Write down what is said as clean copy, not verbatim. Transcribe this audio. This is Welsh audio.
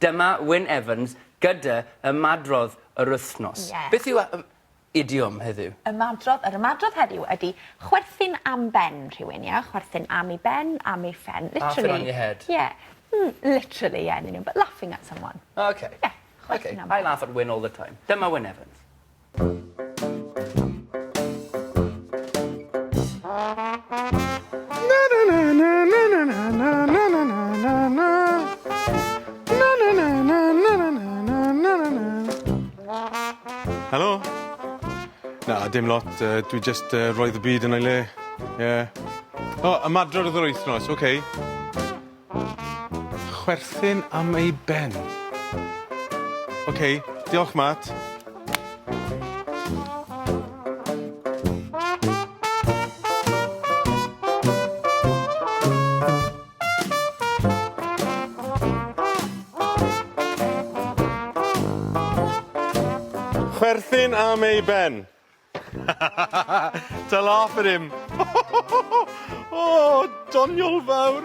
Dyma Wyn Evans gyda ymadrodd yr wythnos. Yes. Beth yw yy idiom heddiw? Ymadrodd, yr ymadrodd heddiw ydi chwerthin am ben rhywun, ie? Chwerthin am 'i ben, am ei phen. Literally. Laughing on your head. Yeah. Mm, literally, yeah, yn union, but laughing at someone. Okay. Yeah. Okay. Chwerthin am I ben. laugh at Wyn all the time. Dyma Wyn Evans. Helo? Na, dim lot. Yy, dwi jyst yy roedd y byd yn ei le. Ie. O, ymadrodd yr wythnos, oce. Chwerthin am ei ben. Oce, diolch Matt. Chwerthin am ei ben. To laugh at him. O, doniol fawr.